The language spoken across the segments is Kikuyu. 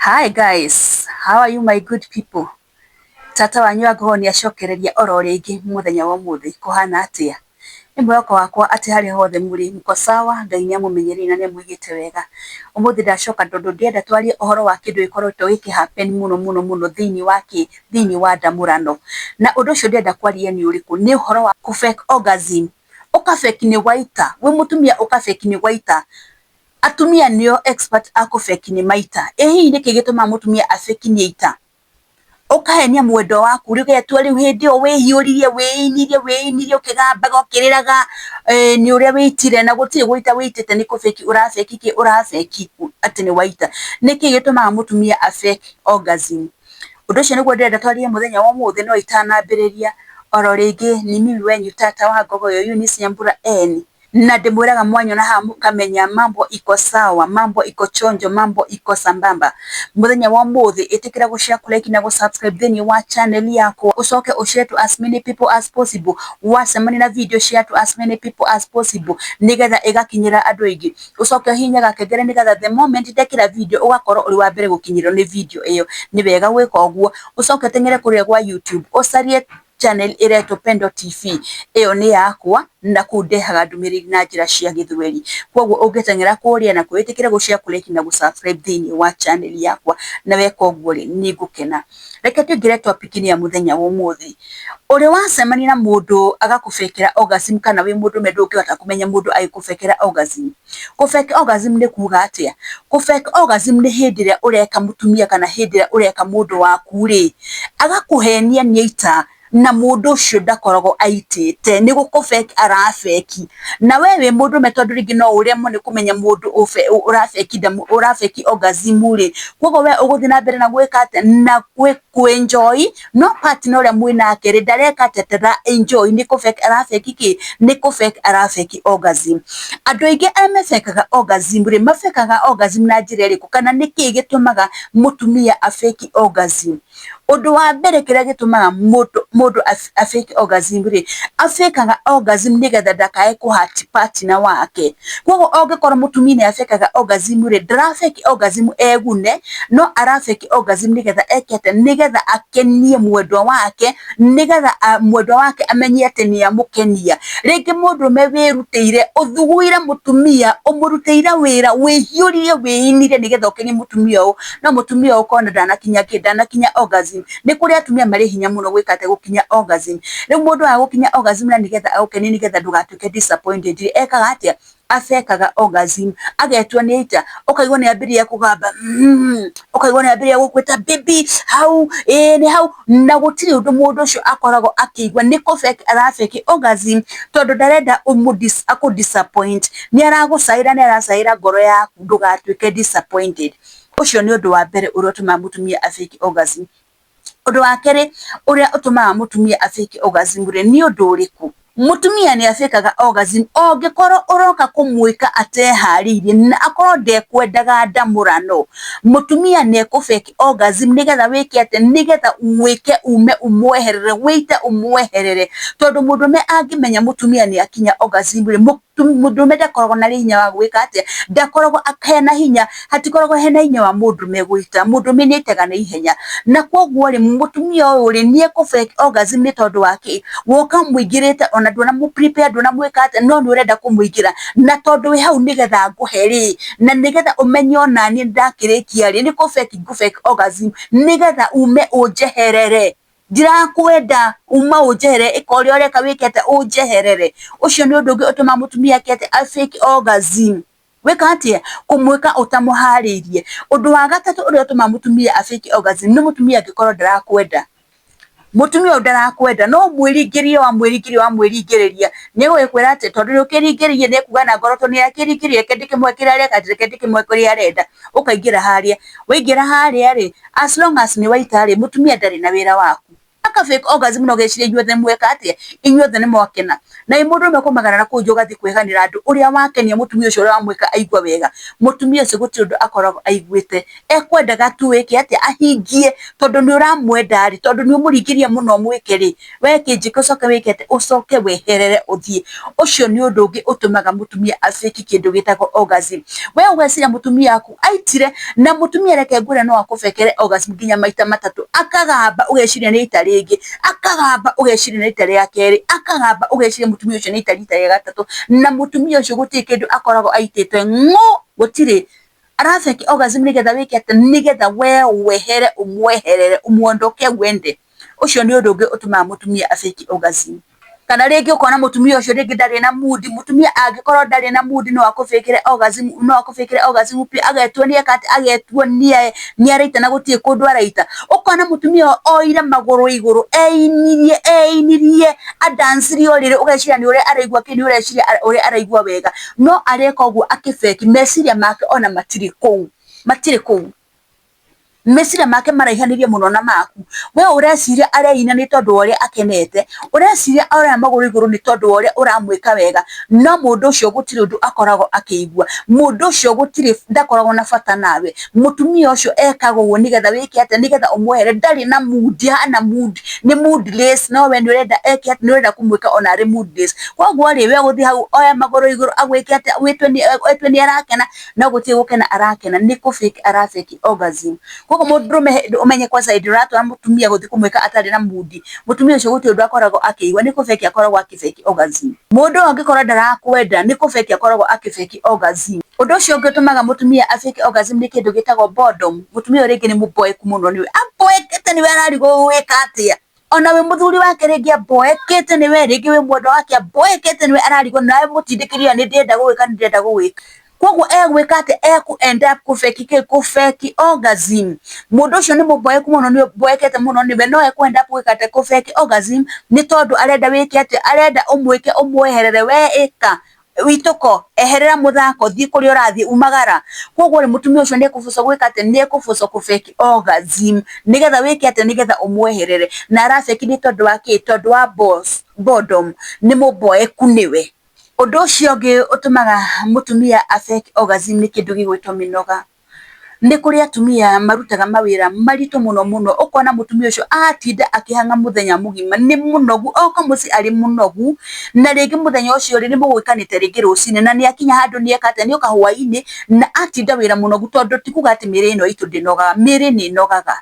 Hi guys, how are you my good people? Tata wanyu angĩkorwo nĩ acokereria oro rĩngĩ mũthenya wa ũmũthĩ kũhana atĩa? Nĩ mwĩhoko wakwa atĩ harĩa hothe mũrĩ mko sawa, Ngai nĩ amũmenyereire na nĩ amũigĩte wega. Ũmũthĩ ndacoka tondũ ndĩrenda twarie ũhoro wa kĩndũ gĩkoretwo gĩkĩ happen mũno mũno mũno thĩinĩ wa kĩ thĩinĩ wa ndamũrano. Na ũndũ ũcio ndĩrenda kwaria nĩ ũrĩkũ? Nĩ ũhoro wa kũ fake orgasm. Ũka fake nĩ waita, wĩ mũtumia ũka fake nĩ waita. Atumia nĩo expert a kũ fake nĩ maita. Ĩ hihi nĩkĩ gĩtũmaga mũtumia a fake nĩ aita? Ũkahenia mwendwa waku rĩu ũgetua rĩu hĩndĩ ĩyo wĩhiũririe wĩinirie wĩinirie ũkĩgambaga ũkĩrĩraga nĩ ũrĩa wĩitire na gũtirĩ gũita wĩitĩte nĩ kũ fake ũra fake kĩ ũra fake atĩ nĩ waita. Nĩkĩ gĩtũmaga mũtumia a fake orgasm? Ũndũ ũcio nĩguo ndĩrenda twarie mũthenya wa ũmũthĩ no itanambĩrĩria oro rĩngĩ ni mimi wenyu tata wa Ngogoyo Eunice Nyambura N na ndĩmwĩraga mwanyona haha mũkamenya mambo iko sawa, mambo iko chonjo, mambo iko sambamba. Mũthenya wa ũmũthĩ ĩtĩkĩra gũ share, kũ like na gũ subscribe thĩinĩ wa channel yakwa ũcoke ũ share to as many people as possible. Wacemania na video share to as many people as possible nĩgetha ĩgakinyĩra andũ aingĩ. Ũcoke ũhihinye gakengere nĩgetha the moment ndekĩra video ũgakorwo ũrĩ wa mbere gũkinyĩrwo nĩ video ĩyo. Nĩ wega gwĩka ũguo. Ũcoke ũteng'ere kũrĩa gwa YouTube ũcarie channel ĩretwo Pendo TV ĩyo nĩ yakwa na kũu ndehaga ndũmĩrĩri na njĩra cia gĩthweri. Koguo ũngĩteng'era kũrĩa na wĩtĩkĩre gũ share, kũ like na gũ subscribe thĩinĩ wa channel yakwa na weka ũguo rĩ nĩ ngũkena. Reke tũingĩre topic-inĩ ya mũthenya wa ũmũthĩ. Ũrĩ wacemania na mũndũ agakũbekera orgasm kana wĩ mũndũrũme ndũngĩhota kũmenya mũndũ agĩkũbekera orgasm? Kũ fake orgasm nĩ kuga atĩa? Kũ fake orgasm nĩ hĩndĩ ĩrĩa ũreka mũtumia kana hĩndĩ ĩrĩa ũreka mũndũ waku rĩ, agakũhenia nĩ aita na mũndũ ũcio ndakoragwo aitĩte nĩ gũkũ fake ara fake. Na we wĩ mũndũrũme tondũ rĩngĩ no ũremwo nĩ kũmenya mũndũ ũra fake orgasm rĩ, koguo we ũgũthiĩ na mbere na gwĩka atĩa na kũ enjoy no partner ũrĩa mwĩnake rĩ ndareka atĩa ndara enjoy nĩ kũ fake ara fake kĩ nĩ kũ fake ara fake orgasm. Andũ aingĩ arĩa mefekaga orgasm rĩ mafekaga orgasm na njĩra ĩrĩkũ kana nĩkĩ gĩtũmaga mũtumia a fake orgasm? Ũndũ wa mbere kĩrĩa gĩtũmaga mũndũ a fake orgasm rĩ, afekaga orgasm nĩgetha ndakae kũ hurt partner wake. Koguo angĩkorwo mũtumia nĩ afekaga orgasm rĩ, ndara fake orgasm egune, no ara fake orgasm nĩgetha eke atĩa, nĩgetha akenie mwendwa wake, nĩgetha mwendwa wake amenye atĩ nĩ amũkenia. Rĩngĩ mũndũrũme wĩrutĩire ũthuguire mũtumia ũmũrutĩire wĩra wĩhiũririe wĩinire nĩgetha ũkenie mũtumia ũyũ, no mũtumia ũyũ ũkona ndanakinya kĩ ndanakinya orgasm. Nĩ kũrĩ atumia marĩ hinya mũno gwĩka atĩa gũkinya orgasm. Rĩu mũndũ aga gũkinya orgasm na nĩgetha agũkenie nĩgetha ndũgatuĩke disappointed rĩ, ekaga atĩa? Afekaga orgasm agetua nĩ aita ũkaigua nĩ ambĩrĩria kũgamba ũkaigua nĩ ambĩrĩria gũkwĩta baby hau ĩĩ nĩ hau na gũtirĩ ũndũ mũndũ ũcio akoragwo akĩigua nĩ kũ fake ara fake orgasm tondũ ndarenda akũ disappoint nĩ aragũcaĩra nĩ aracaĩra ngoro yaku ndũgatuĩke disappointed. Ũcio nĩ ũndũ wa mbere ũrĩa ũtũmaga mũtumia a fake orgasm. Ũndũ wa kerĩ ũrĩa ũtũmaga mũtumia a fake orgasm rĩ nĩ ũndũ ũrĩkũ? Mũtumia nĩ afekaga orgasm angĩkorwo ũroka kũmwĩka ateharĩirie na akorwo ndekwendaga ndamũrano, mũtumia nĩ ekũ fake orgasm nĩgetha wĩke atĩa nĩgetha wĩke ume ũmweherere wĩite ũmweherere tondũ mũndũrũme angĩmenya mũtumia nĩ akinya orgasm rĩ mũndũrũme ndakoragwo na hinya wa gwĩka atĩa ndakoragwo hena hinya hatikoragwo hena hinya wa mũndũrũme gwĩta mũndũrũme nĩ aitaga na ihenya na koguo rĩ mũtumia ũyũ rĩ nĩ ekũ fake orgasm nĩ tondũ wa kĩ woka mũingĩrĩte ona ndũna mũ prepare ndũna mwĩka atĩa no nĩ ũrenda kũmũingĩra na tondũ wĩ hau nĩgetha ngũhe rĩ na nĩgetha ũmenye onaniĩ ndakĩrĩkia rĩ nĩ kũ fake ngũ fake orgasm nĩgetha ume ũnjeherere ndirakwenda uma ũnjeherere ĩka ũrĩa ũreka wĩke atĩa ũnjeherere. Ũcio nĩ ũndũ ũngĩ ũtũmaga mũtumia eke atĩa a fake orgasm. Gwĩka atĩa kũmwĩka ũtamũharĩirie. Ũndũ wa gatatũ ũrĩa ũtũmaga mũtumia a fake orgasm nĩ mũtumia angĩkorwo ndarakwenda. Mũtumia ũyũ ndarakwenda no ũmwĩringĩrĩrie wamwĩringĩrĩria wamwĩringĩrĩria nĩ egũgĩkwĩra atĩ tondũ nĩ ũkĩringĩrĩirie nĩ ekuga na ngoro tondũ nĩ akĩringĩrĩirie reke ndĩkĩmũhe kĩrĩa areka reke ndĩkĩmũhe kĩrĩa arenda ũkaingĩra harĩa waingĩra harĩa rĩ as long as nĩ waita rĩ mũtumia ndarĩ na wĩra waku. Aka fake orgasm na ũgeciria inyuothe mweka atĩa, inyuothe nĩ mwakena. Na ĩ mũndũrũme kumagara na kũu nja ũgathiĩ kwĩganĩra andũ ũrĩa wakenia mũtumia ũcio ũrĩa wamwĩka aigua wega, mũtumia ũcio gũtirĩ ũndũ akoragwo aiguĩte. Ekwendaga tu wĩke atĩa, ahingie tondũ nĩ ũramwenda rĩ, tondũ nĩ ũmũringĩrĩria mũno ũmwĩke rĩ, we kĩnjĩke ũcoke wĩke atĩa, ũcoke weherere ũthiĩ. Ũcio nĩ ũndũ ũngĩ ũtũmaga mũtumia a fake kĩndũ gĩtagwo orgasm. We ũgeciria mũtumia waku aitire, na mũtumia reke ngwĩre no akũbekere orgasm nginya maita matatũ, akagamba ũgeciria nĩ aita rĩngĩ, akagamba ũgeciria nĩ aita rĩa kerĩ, akagamba ũgeciria mũtumia ũcio nĩ aita rita rĩa gatatũ, na mũtumia ũcio gũtirĩ kĩndũ akoragwo aitĩte ng'ũ, gũtirĩ. Ara fake orgasm nĩgetha wĩke atĩa, nĩgetha we wehere ũmweherere ũmuondoke wende. Ũcio nĩ ũndũ ũngĩ ũtũmaga mũtumia a fake orgasm. Kana rĩngĩ ũkona mũtumia ũcio rĩngĩ ndarĩ na mood, mũtumia angĩkorwo ndarĩ na mood no akũbĩkĩre orgasm, no akũbĩkĩre orgasm piũ agetua nĩ eka atĩa, agetua nĩ araita na gũtirĩ kũndũ araita. Ũkona mũtumia oire magũrũ igũrũ einirie einirie andancirie ũrĩrĩ ũgeciria nĩ ũrĩa araigua kĩ, nĩ ũreciria ũrĩa araigua wega, no areka ũguo akĩ fake, meciria make ona matirĩ kũu, matirĩ kũu. Meciria make maraihanĩrie mũno na maku. We ũreciria areina nĩ tondũ wa ũrĩa akenete, ũreciria aroya magũrũ igũrũ nĩ tondũ wa ũrĩa ũramwĩka wega, no mũndũ ũcio gũtirĩ ũndũ akoragwo akĩigua. Mũndũ ũcio gũtirĩ ndakoragwo na bata nawe. Mũtumia ũcio ekaga ũguo nĩgetha wĩke atĩa, nĩgetha ũmwehere, ndarĩ na mood, hana mood, nĩ moodless, no we nĩ ũrenda eke atĩa, nĩ ũrenda kũmwĩka ona arĩ moodless. Koguo rĩ, we ũgũthiĩ hau oe magũrũ igũrũ agwĩke atĩa, wĩtue nĩ arakena, no gũtirĩ gũkena arakena, nĩ kũ fake ara fake orgasm. Koguo mũndũrũme ũmenye kwanza hĩndĩ ĩrĩa ũratwara mũtumia gũthiĩ kũmwĩka atarĩ na mood, mũtumia ũcio gũtirĩ ũndũ akoragwo akĩigua, nĩ kũ fake akoragwo akĩ fake orgasm. Mũndũ ũyũ angĩkorwo ndarakwenda nĩ kũ fake akoragwo akĩ fake orgasm. Ũndũ ũcio ũngĩ ũtũmaga mũtumia a fake orgasm nĩ kĩndũ gĩtagwo boredom. Mũtumia ũyũ rĩngĩ nĩ mũboeku mũno nĩwe, aboekete nĩwe ararigwo gwĩka atĩa. Ona wĩ mũthuri wake rĩngĩ aboekete nĩwe, rĩngĩ wĩ mwendwa wake aboekete nĩwe ararigwo nawe mũtindĩkĩrĩria nĩ ndĩrenda gũgwĩka nĩ ndĩrenda gũgwĩka. Koguo egwĩka atĩa, ekũ end up kũ fake kĩ, kũ fake orgasm. Mũndũ ũcio nĩ mũboeku mũno nĩ ũboekete mũno nĩwe, no ekũ end up gwĩka atĩa, kũ fake orgasm nĩ tondũ arenda wĩke atĩa, arenda ũmwĩke ũmweherere we ĩka witũko, eherera mũthako, thiĩ kũrĩa ũrathiĩ, umagara. Koguo rĩ, mũtumia ũcio nĩ ekũbũcwo gwĩka atĩa, nĩ ekũbũcwo kũ fake orgasm nĩgetha wĩke atĩa, nĩgetha ũmweherere. Na ara fake nĩ tondũ wa kĩ, tondũ wa boredom, nĩ mũboeku nĩwe. Ũndũ ũcio ũngĩ ũtũmaga mũtumia a fake orgasm nĩ kĩndũ gĩgwĩtwo mĩnoga. Nĩ kũrĩ atumia marutaga mawĩra maritũ mũno mũno, ũkona mũtumia ũcio atinda akĩhang'a mũthenya mũgima, nĩ mũnogu, oka mũciĩ arĩ mũnogu, na rĩngĩ mũthenya ũcio rĩ, nĩ mũgwĩkanĩte rĩngĩ rũcinĩ, na nĩ akinya handũ nĩ eka atĩa, nĩ oka hwainĩ, na atinda wĩra mũnogu, tondũ ti kuga atĩ mĩĩrĩ ĩno itũ ndĩnogaga, mĩĩrĩ nĩ ĩnogaga.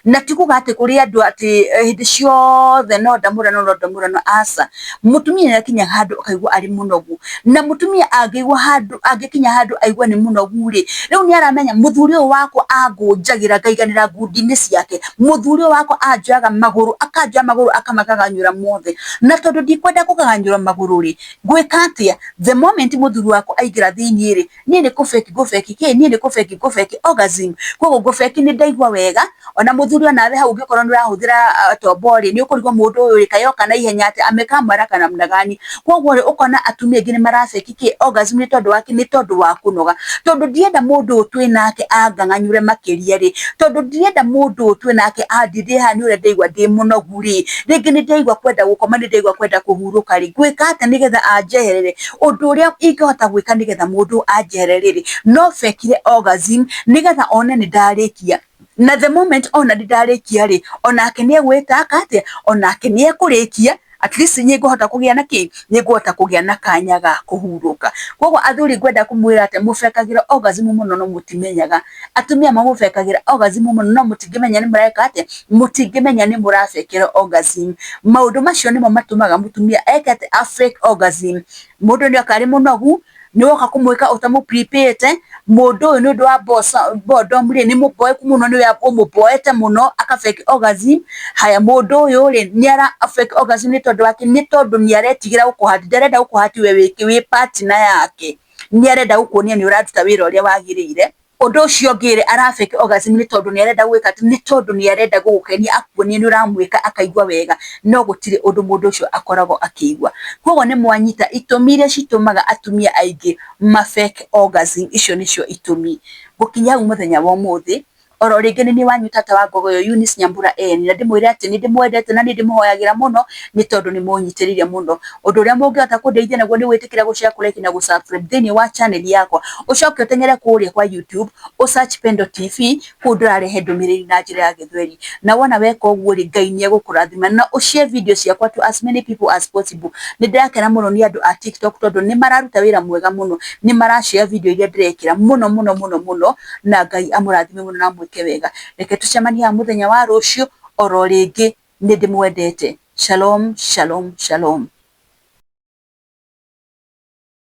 Na ti kuga atĩ kũrĩ andũ atĩ hĩndĩ ciothe no ndamũrano no ndamũrano, aca. Mũtumia nĩ akinyaga handũ akaigua arĩ mũnogu, na mũtumia angĩigua handũ, angĩkinya handũ aigue nĩ mũnogu rĩ, rĩu nĩ aramenya mũthuri ũyũ wakwa angũnjagĩra ngaiganĩra ngundi-inĩ ciake, mũthuri ũyũ wakwa anjoyaga magũrũ, akanjoya magũrũ akamagaganyũra mothe, na tondũ ndikwenda kũgaganyũra magũrũ rĩ, ngwĩka atĩa? The moment mũthuri wakwa aingĩra thĩiniĩ rĩ, niĩ nĩ kũ fake ngũ fake kĩ, niĩ nĩ kũ fake ngũ fake orgasm, koguo ngũ fake nĩ ndaigua wega, ona mũthuri onawe hau ũngĩkorwo nĩ ũrahũthĩra tombo rĩ, nĩ ũkũrigwo mũndũ ũyũ rĩ, kaĩ oka na ihenya atĩa, amekaa haraka namna gani? Koguo rĩ, ũkona atumia aingĩ nĩ mara fake kĩ, orgasm nĩ tondũ wa kĩ, nĩ tondũ wa kũnoga, tondũ ndirenda mũndũ ũyũ twĩ nake angang'anyũre makĩria rĩ, tondũ ndirenda mũndũ ũyũ twĩ nake andindĩre haha nĩ ũrĩa ndaigua ndĩ mũnogu rĩ, rĩngĩ nĩ ndaigua kwenda gũkoma, nĩ ndaigua kwenda kũhurũka rĩ, ngwĩka atĩa nĩgetha anjeherere? Ũndũ ũrĩa ingĩhota gwĩka nĩgetha mũndũ anjeherere rĩ, no fekire orgasm nĩgetha one nĩ ndarĩkia. Na the moment ona nĩ ndarĩkia rĩ, onake nĩ egwĩka atĩa, onake nĩ ekũrĩkia, at least nĩ ngũhota kũgĩa na kĩ, nĩ ngũhota kũgĩa na kanya ga kũhurũka. Koguo athuri ngwenda kũmwĩra atĩ mũbekagĩra orgasm mũno no mũtimenyaga. Atumia mamũbekagĩra orgasm mũno no mũtingĩmenya nĩ mũreka atĩa, mũtingĩmenya nĩ mũrabekera orgasm. Maũndũ macio nĩmo matũmaga mũtumia eke atĩa, a fake orgasm. Mũndũ nĩ oka arĩ mũnogu, nĩ woka kũmwĩka ũtamũ prepare ĩte, mũndũ ũyũ nĩ ũndũ wa boredom rĩ, nĩ mũboeku mũno nĩwe ũmũboete mũno aka fake orgasm. Haya mũndũ ũyũ rĩ, nĩ ara fake orgasm nĩ tondũ wa kĩ? Nĩ tondũ nĩ aretigĩra gũkũ hurt, ndarenda gũkũ hurt we wĩ partner yake, nĩ arenda gũkuonia nĩ ũraruta wĩra ũrĩa wagĩrĩire. Ũndũ ũcio ũngĩ rĩ, ara fake orgasm nĩ tondũ nĩ arenda gwĩka atĩ, nĩ tondũ nĩ arenda gũgũkenia akuonie nĩ ũramwĩka akaigua wega, no gũtirĩ ũndũ mũndũ ũcio akoragwo akĩigua. Koguo nĩ mwanyita itũmi iria citũmaga atumia aingĩ ma fake orgasm, icio nĩcio itũmi. Ngũkinyia hau mũthenya wa ũmũthĩ, Oro rĩngĩ nĩ niĩ wanyu tata wa Ngogoyo Eunice Nyambura N, na ndĩmwĩre atĩ nĩ ndĩmwendete na nĩ ndĩmũhoyagĩra mũno nĩ tondũ nĩ mũnyitĩrĩire mũno. Ũndũ ũrĩa mũngĩhota kũndeithia naguo nĩ gwĩtĩkĩra gũ share, kũ like na gũ subscribe thĩinĩ wa channel yakwa. Ũcoke ũteng'ere kũrĩa kwa YouTube, ũ search Pendo TV, kũu ndĩrarehe ndũmĩrĩri na njĩra ya gĩthweri. Na wona weka ũguo rĩ, Ngai nĩ egũkũrathima. Na ũ share video ciakwa to as many people as possible. Nĩ ndĩrakena mũno nĩ andũ a TikTok tondũ nĩ mararuta wĩra mwega mũno. Nĩ mara share video iria ndĩrekĩra mũno mũno mũno mũno, na Ngai amũrathime mũno na amwĩke wega. Reke tũcemanie haha mũthenya wa rũciũ oro rĩngĩ, nĩ ndĩmwendete. Shalom, shalom, shalom.